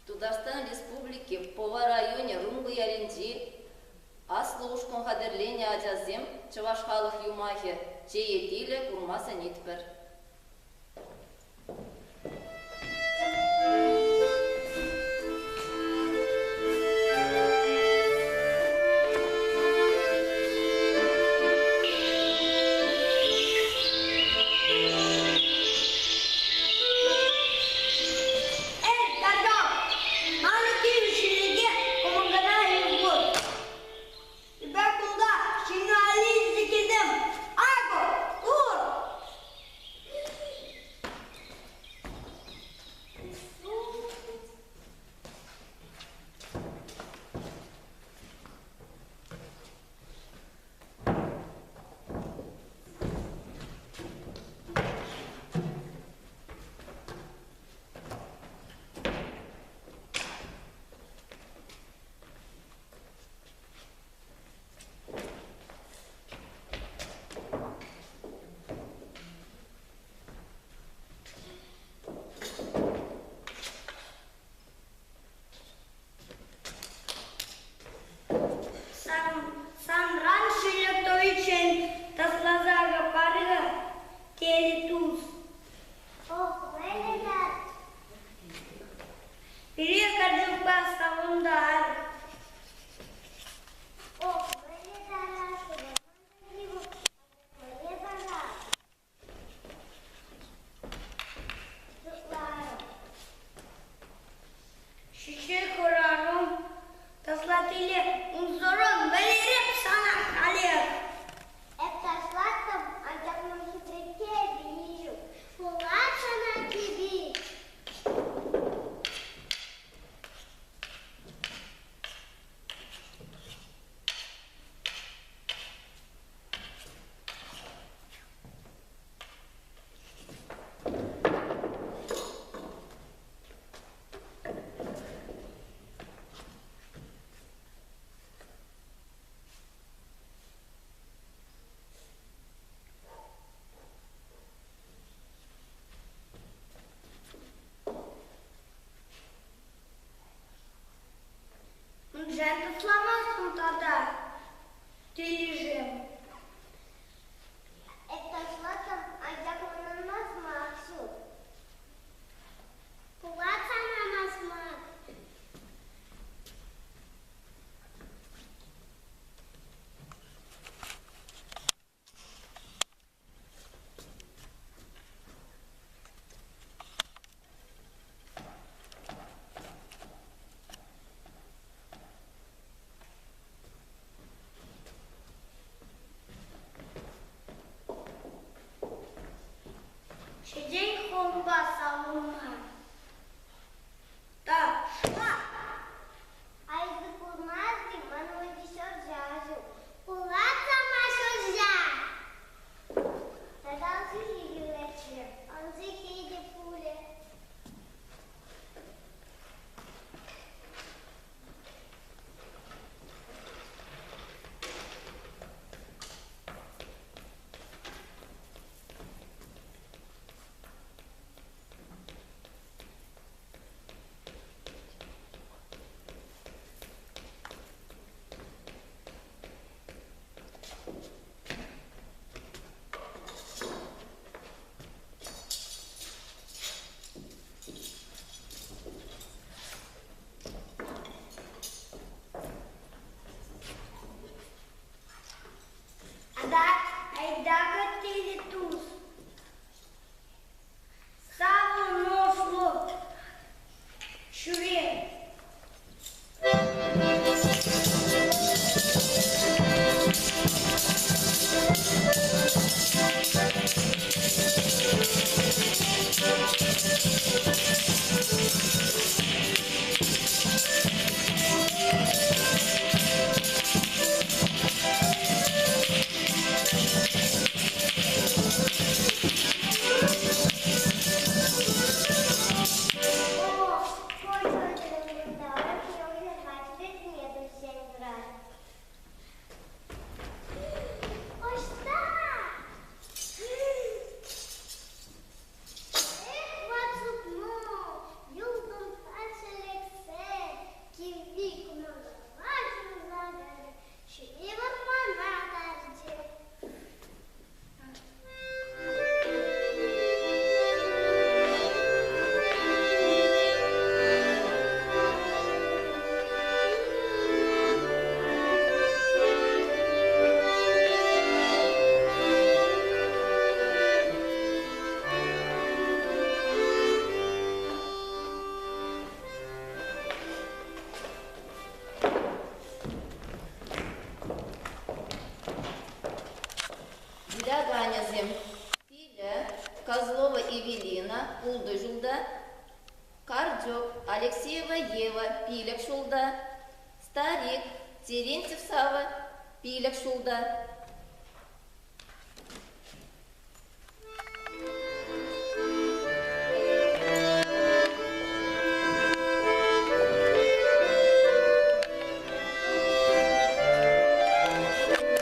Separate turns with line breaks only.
Тутарстан Республики Пӑва районӗ Рункӑ ялӗнчи аслӑ ушкӑн хатӗрленӗ ачасем чӑваш халӑх юмахӗ Чее тилӗ курма сӗнетпӗр.
Эй, тата! Манӑн килӗшӳлӗхе кӑмӑлтана илпур. Эпӗ кунта ҫынна илсе килтӗм. Акӑ, тур! Санран шилӗк тӑвиччен ташласа капарӗ, терӗ тус. Пире карчӑкпа савӑнтар. Ҫиччӗ хӗрарӑм ташлатиле унсӑрӑн вӗлереп сана халех.
Эп ташлаттӑм, анчах ман хитре кӗпи ҫук. Пулать сана кӗпи.
Мӗншӗн тасламастӑн тата? Тилӗшем.
Эп ташлаттӑм, анчах манӑн масмак ҫук. Пулать сана масмак.
Ҫитет хумпа савӑнма. Ташла!
Айзы курман-и, ман валли ҫӑрҫа ҫук. Пулать сана ҫӑрҫа! Тата ӑсӗ кирлӗччӗ. Ӑнси те пулӗ.
Эвелина ултӑ ҫулта, Карчӑк Алексеева Ева пилӗк ҫулта, Старик Терентьев Сава пилӗк ҫулта.